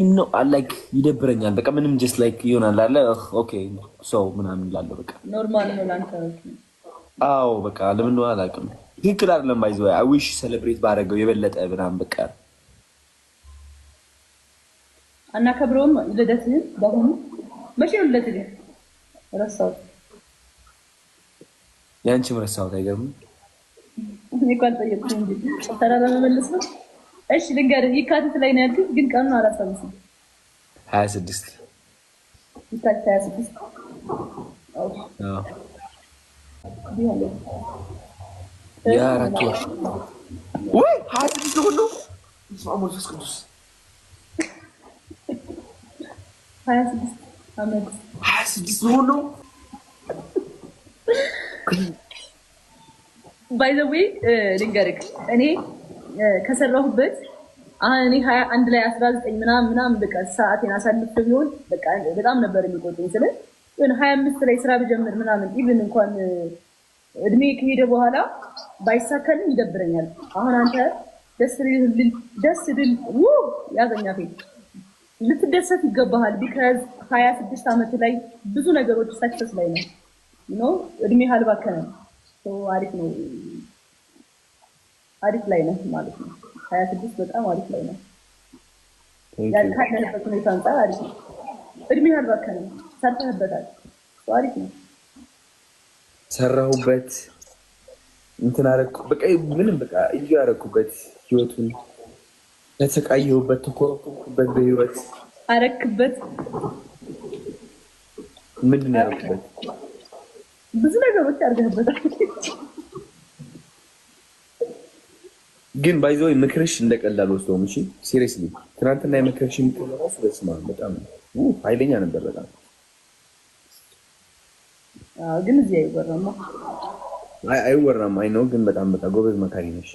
ነው like ይደብረኛል። በቃ ምንም just like ይሆናል አለ okay ሰው ምናምን እላለሁ። በቃ Normal ነው ለአንተ። አዎ በቃ ለምን እንደሆነ አላውቅም። ትክክል አይደለም። By the way, I wish celebrate ባደረገው የበለጠ ምናምን በቃ። አናከብረውም ልደትህን። በአሁኑ መቼ ነው ልደትህ ግን? ረሳሁት። ያንቺም ረሳሁት። አይገርምም? እኔ እኮ አልጠየቅኩም እንጂ ተራ ለመመለስ ነው። እሺ ልንገርህ፣ የካቲት ላይ ነው ያልኩት፣ ግን ቀኑን አላስታውስም። 26። የካቲት 26። አዎ። ቢሆን የ4 ወር ወይ 26 ነው ሁሉ። በስመ አብ ወመንፈስ ቅዱስ። 26 ዓመት። 26 ነው ሁሉ። By the way ልንገርህ፣ እኔ ከሰራሁበት አሁን እኔ 21 ላይ 19 ምናምን ምናምን በቃ ሰዓቴን አሳልፌ ቢሆን በቃ በጣም ነበር የሚቆጠኝ። ስለ የሆነ 25 ላይ ስራ ብጀምር ምናምን even እንኳን እድሜ ከሄደ በኋላ ባይሳካልኝ ይደብረኛል። አሁን አንተ ደስ ደስ ድል ያዘኛ ፌ ልትደሰት ይገባሃል። Because 26 ዓመት ላይ ብዙ ነገሮች success ላይ ነው፣ እድሜ አልባከነም። አሪፍ ነው፣ አሪፍ ላይ ነው ማለት ነው። 26 በጣም አሪፍ ላይ ነው። ካለንበት ሁኔታ አንጻር አሪፍ ነው። እድሜ አልባከነም፣ ሰርተህበታል። አሪፍ ነው። ሰራሁበት፣ እንትን አደረኩ። በቃ ምንም በቃ enjoy ያደረኩበት ህይወቱን ተሰቃየሁበት፣ ተኮረኮርኩበት በህይወት። አረክበት። ምንድን ነው ያደረኩበት? ብዙ ነገሮች አድርገህበታል። ግን by the way ምክርሽ እንደቀላል ወስደውም። እሺ seriously ትናንትና የመከርሽ ምክር ለራሱ በስመ አብ በጣም ኃይለኛ ነበር በጣም። ግን እዚህ አይወራማ። አይወራም። I know፣ ግን በጣም በቃ ጎበዝ መካሪ ነሽ።